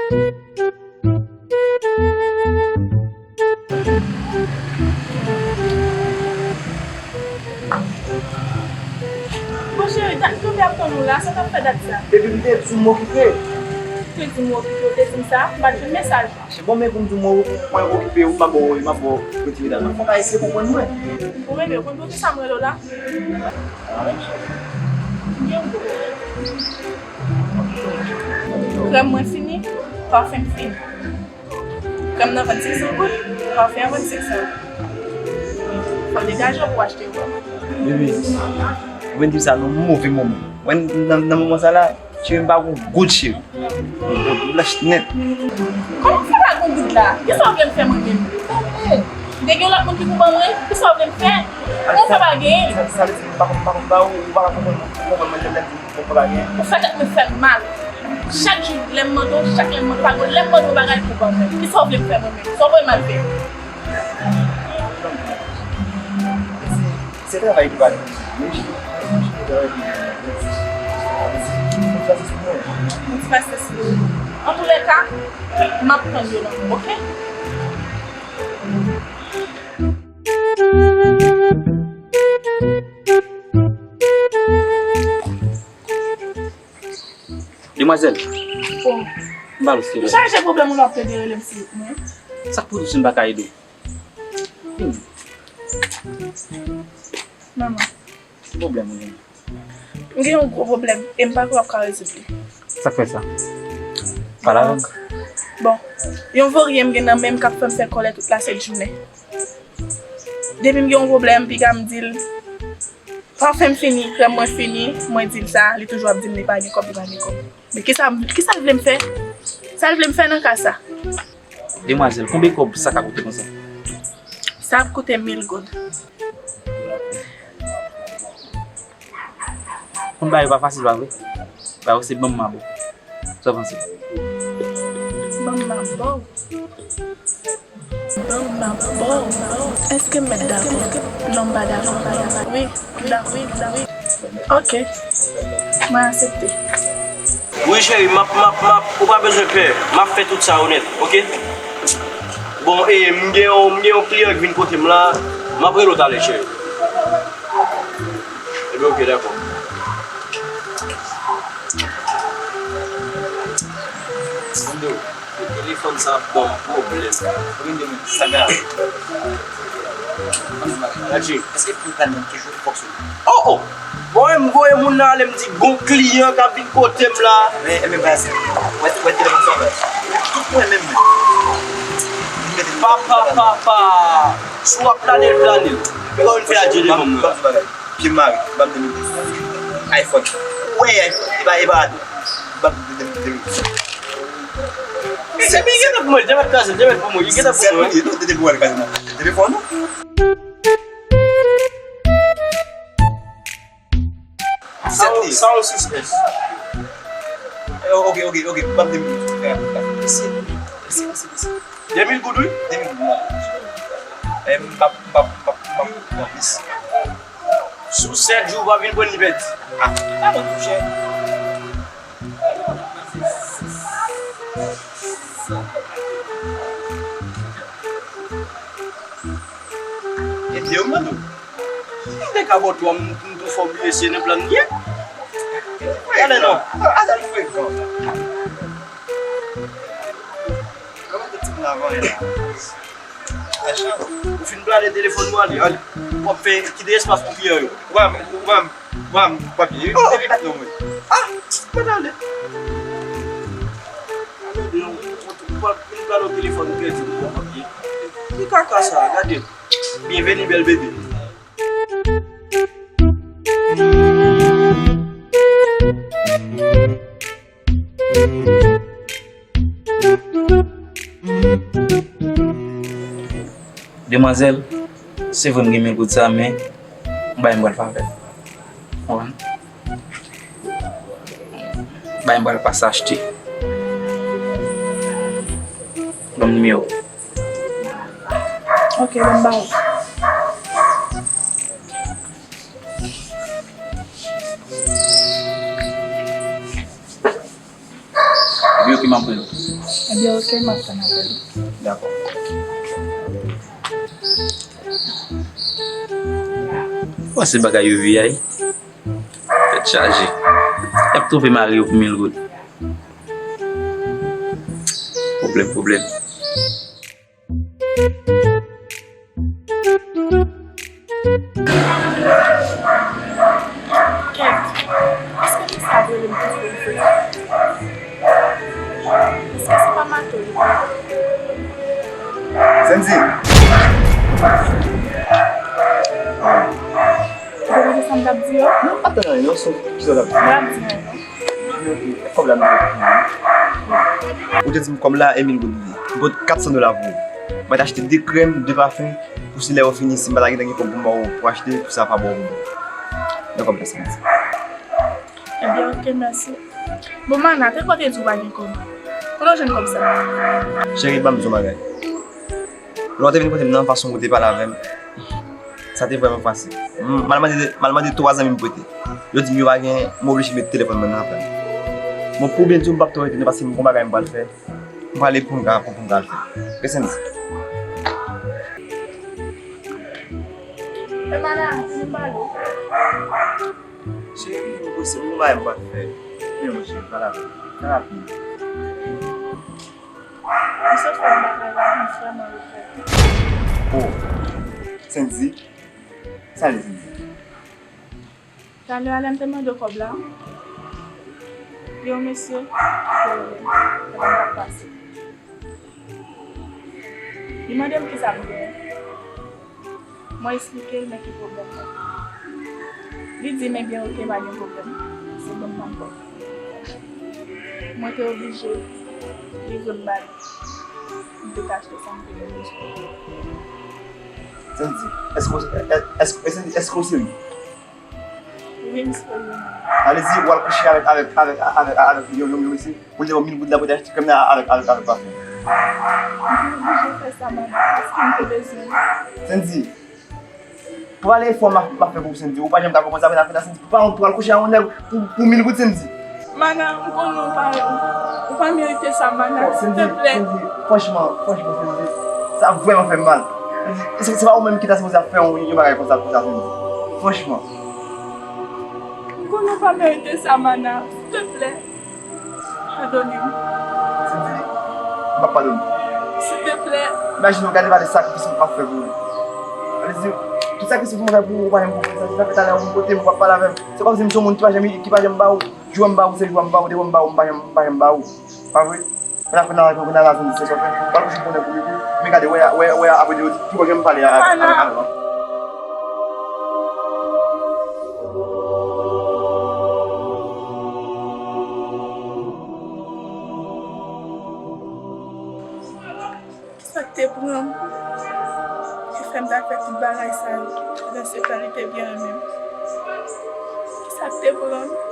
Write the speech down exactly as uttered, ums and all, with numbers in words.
Bon, cheri, dat m tonbe ap tann ou la, sa t ap fè dat sa? Epi m te di w m okipe. Ou te di m w okipe, ou te di m sa, m pa t jwenn mesaj la. Se bon, men pou m di w mwen, mwen okipe, m ap ba w, m ap ba w retire dat la. Fòk w eseye konprann mwen. Ou renmen, ou konn poukisa m rele w la? M gen yon gwo pwoblèm. Krèm mwen fini, pafen m fini. Krèm nan vann senk san goud, pafen an vann senk san. Fò w degaje w pou w achte yo. Baby, ou vin di m sa nan yon move moman. Mwen, nan, nan moman sa la, cheri, m pa gon goud, cheri. Mwen blanch nèt. Kòman w fè pa gon goud la? Kisa w vle m fè mwen menm? M te gen lòt moun ki pou ban mwen, kisa w vle m fè? Mwen fè pa genyen. Sa, sa vle di m pa konn, pa konn ba ou, ou pa ka konprann mwen, konprann mwen lè m di m konprann pa genyen. Ou fè tèt mwen fè m mal. Chak jou lè m mande w, chak lè m mande w, pa gon lè m mande w bagay pou ban mwen. Kisa w vle m fè mwen menm? Sa w voye m al fè? Se travay ki pa nou. Men jis, jis pou travay ki pa nou. Mwen ti pasyans pou mwen. Mwen ti pasyans pou ou. Antoulèka, m ap tann yo nan men w, oke? Demwazèl. Bon. M pa lous ke lè. Ou chaje pwoblèm ou la ap plede rele m si mwen. Sa k pou di si m pa ka ede w? Vini. Manman. Ki pwoblèm ou genyen? M gen yon gwo pwoblèm e m pa kwè w ap ka rezoud li. Sa k fè sa? Pale avè m. Bon, yon voryen m gen nan men m k ap fè m fè kòlè tout lasent jounen. Depi m gen yon pwoblèm, piga m di l, pafen m fini, krèm mwen fini, mwen di l sa, li toujou ap di m li pa gen kòb, li pa gen kòb. Men kisa, kisa l vle m fè? Sa l vle m fè nan ka sa? Demwazèl, konbyen kòb sa ka koute konsa? Sa ap koute mil goud. Konn bagay yo pa fasil, pa vre? Bagay yo se ban m m a ba w. Sa w panse? Ban m m a ba w. Ban m m a ba w. Èske m mèt dakò? Non, m pa dakò. Wi, dakò, wi, dakò. Oke. Mwen aksepte. Wi, cheri, m ap, m ap, m ap, ou pa bezwen pè. M ap fè tout sa yo nèt, oke? Bon, e, m gen yon, m gen yon kliyan ki vin kote m la. M ap rele w talè, cheri. Ebyen, oke, dakò. Mande w, telefòn sa ap ban m pwoblèm. Mande w, sa ka. Adje. Èske pou pral menm toujou fòk sou. Oh, oh! Bon, e m voye moun nan ale, m di gon kliyan k ap vin kote m la. Men, men, baz, wè, wè telefòn sa, baz. Tout mwen menm, menm. Pa, pa, pa, pa. Si w ap plane l, plane l. Piga w vin fè adje devan mwen. Ban m ti bagay. Pye m mare, ban m de mil dis. iPhone. Ou wè iPhone, e pa, e pa ato. Ban m de mil dis. Se byen gentan pou mwen, li te mèt kraze, li te mèt pou mwen, li gentan pou mwen. Sèt mil, non, te, te pou wè l kraze nan telefòn ou. Sèt li. Sa yon sis S. Eh, ok, ok, ok, ban m de mil. Mèsi, mèsi, mèsi, mèsi. De mil goud, wi. De mil goud, wi. Eh, m p ap, m p ap, m p ap, m p ap pran plis. Sou sèt jou, w pa vin pran li pèdi. Ah, pa bon, monchè. Ebyen, mwen tou. M te ka ba w twa, m, m tou fò bliye se nan plan m ye. Gade non. Adan l frekan. Kòman te ti moun avan la? Ajan, ou fin plane telefòn nou ale, ale. W ap fè kite espas pou kliyan yo. Wè, wè, wè, papye. Oh, epi non, mwen. Ah, mwen ale. Ou pa vin pale w telefòn ou pèdi ou pran papye. Ki kaka sa, gade. Byenveni, bèl bebe. Demwazèl, se vre m gen mil goud sa, men m bay m pral favè. Konprann? Bay m pral pase achte. Ban m nimewo. Ok, ban m ba w. Epi ok, m Ebyen, oke, m ap tann apèl ou. Dakò. Ou panse bagay yo vye a, wi? Tèt chaje. Y ap twouve mari yo pou mil goud. Pwoblèm, pwoblèm. Kèt, èske se sa w rele m pou fè vre? Èske se pa mato li ye? Senzi! Ou te tande sa m t ap di yo? Non, m pa t tande anyen, non, se kisa w t ap di? M pa t ap di anyen, non. Kòb la m te. Ou te di m kòb la, e mil goud li ye. M pot kat san dola pou ou. Mwen te achte de krèm, de pafen, pou si lè yo fini, si m pa ta gentan gen kòb pou m ba w, pou achte, pou sa pa ba w pou mwen. Men kòb la, Senzi. Ebyen, oke, mèsi. Bon, Mana, te kote di w pa gen kòb? Kote w jwenn kòb sa? Cheri, ban m di w yon bagay. Lè w te vin kote m nan, fason w te pale avè m, sa te vrèman fasil. M, m al mande, m al mande twa zanmi m prete. Yo di m yo pa gen, m oblije met telefòn mwen nan apèl. Bon, pou byen di w, m p ap twò rete non, paske m gon bagay m pral fè. M prale pou m ka, pou, pou m ka al fè. Oke, Senzi. E Mana, vin pale. Cheri, m posib, m gon bagay m pral fè. Men mwen, cheri, pale avè m. Pale rapid. M sot fè yon bagay la, m vrèman regrèt. Oh, Senzi. Sa l ye, Senzi? Talè a lè m te mande w kòb la, gen yon mesye ki te rele m pandan m t ap pase. Li mande m kisa m genyen. Mwen esplike l men ki pwoblèm mwen. Li di m, ebyen, oke, pa gen pwoblèm. Se bon, m ban m kòb. Mwen te oblije livre m ba li. M te ka achte sa m te vle. Senzi, èske, èske, èske, èske w serye? Wi, m serye. Sa vle di, w al kouche avèk, avèk, avèk, avèk, avèk yon, yon, yon mesye, pou l te ba w mil goud la pou te achte krèm nan avèk, avèk, avèk pafen. M te oblije fè sa, Mana, paske m te bezwen. Senzi, pou ale efò m ap, m ap fè pou ou, Senzi, ou pa janm ka konprann sa, fè sa, fè sa, Senzi, pou pa wont, pou al kouche ak yon nèg pou, pou mil goud, Senzi. Mana, m konnen w pa, w pa merite sa, Mana, silteplè. Senzi, franchman, franchman, Senzi, sa vrèman fè m mal. Se, se pa ou menm ki ta sipoze ap fè yon, yon bagay konsa, konsa, Senzi. Franchman. M konnen w pa merite sa, Mana, silteplè. Padone m. Senzi, m p ap padone w. Silteplè. Imajine w gade valè sakrifis m ap fè pou ou. Sa vle di, tout sakrifis m fè pou ou, ou pa janm konprann sa. Se sa k fè talè a ou vin kote m, ou p ap pale avè m. Se kòmsi m se yon moun ki pa janm, ki pa janm ba ou. Jou a m ba ou, se jou a m ba ou, depi m ba ou, m pa janm, m pa janm ba ou. Pa vre? Mwen ap konn avèk mwen, konn avèk mwen, se sa w fè. Ou al kouche pou nèg ou, epi, men gade, wè, wè, wè, apre de yo di, pi bon ke m pale avèk, avèk, avèk. Kisa k te pran m ki fè m ta fè tout bagay sa yo, pandan se tan li te byen renmen m? Kisa k te pran m?